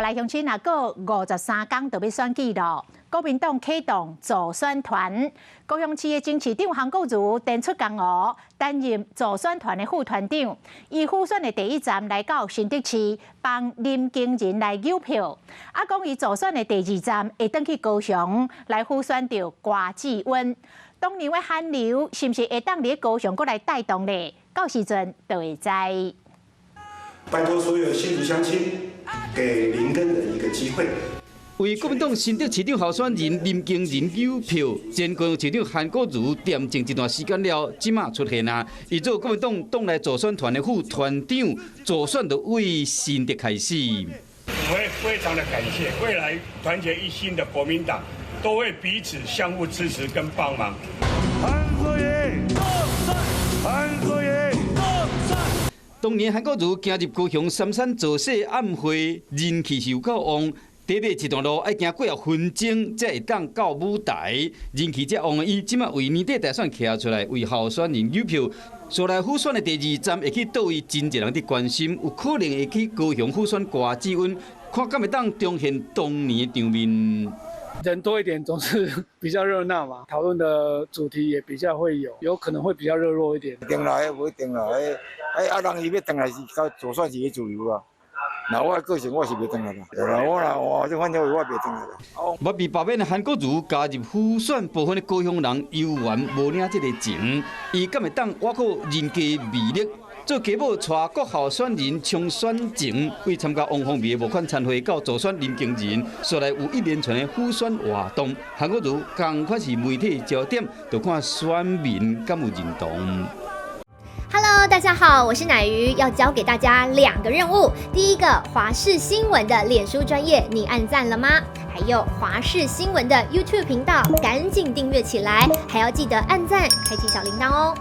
來鄉親，若閣53工就欲選舉囉。國民黨啟動助選團，高雄市的前市長韓國瑜展出江湖，擔任助選團的副團長。伊輔選的第一站來到新竹市，幫林耕仁來搝票。啊，講伊助選的第二站會轉去高雄來輔選著高虹安。當年的韓流是毋是會當佇高雄閣來帶動咧？到時陣就會知。拜託所有新竹鄉親，給林耕仁一個機會。為國民黨新竹市長候選人林耕仁搝票，前高雄市長韓國瑜恬靜一段時間了，這馬出現啊！伊做國民黨黨內助選團的副團長，助選就為新竹開始。我會非常的感謝，未來團結一心的國民黨都會彼此相互支持跟幫忙。韓國瑜，韓國瑜。當年韓國瑜行入高雄三山造勢晚會，人氣是有夠旺。短短一段路愛行幾仔分鐘，才會當到舞台。人氣遮旺的伊，這馬為年底大選徛出來為候選人搝票。紲來輔選的第二站會去佗位，真濟人佇關心，有可能會去高雄輔選高虹安，看敢會當重現當年的場面。人多一點總是比較熱鬧嘛，討論的主題也比較會有，有可能會比較熱絡一點。轉來無一定啦，彼啊人伊欲轉來是較助選是伊自由啊。那我的個性我是袂轉來啦，我若我這反正我袂轉來啦。欲被罷免的韓國瑜加入輔選，部分的高雄人猶原無領這个情，伊敢會當倚靠人格魅力做繼母帶各候選人衝選情，為參加王鴻薇的募款餐會到助選林耕仁，紲來有一連串的輔選活動。韓國瑜仝款是媒體焦點，就看選民敢有認同。 Hello，大家好，我是乃瑜，要交給大家兩個任務。第一個，華視新聞的臉書專頁，你按讚了嗎？還有華視新聞的 YouTube 頻道，趕緊訂閱起來，還要記得按讚，開啟小鈴鐺哦。